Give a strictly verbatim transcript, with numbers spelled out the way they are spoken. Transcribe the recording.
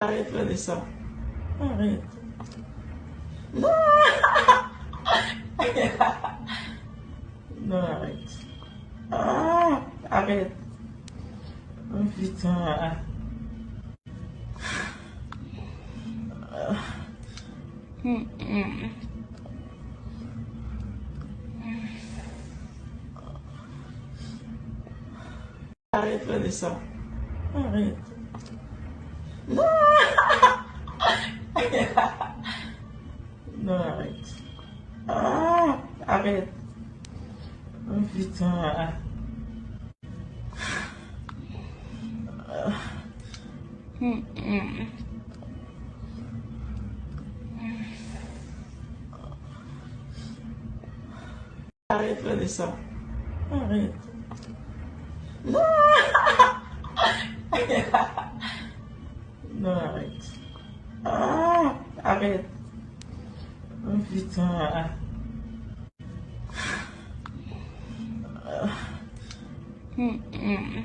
Arèt, Vanessa. Arèt. Non! Non, arèt. Ah, arèt. Oh, putain. Mm, mm. Arèt, Vanessa. Arèt. Non! Non, arèt. Ah, arèt. Oh, putain. Mm, mm. Arèt, Vanessa. Arèt. Non! Non, arèt. Ah, arèt. Oh, putain. Mm, mm.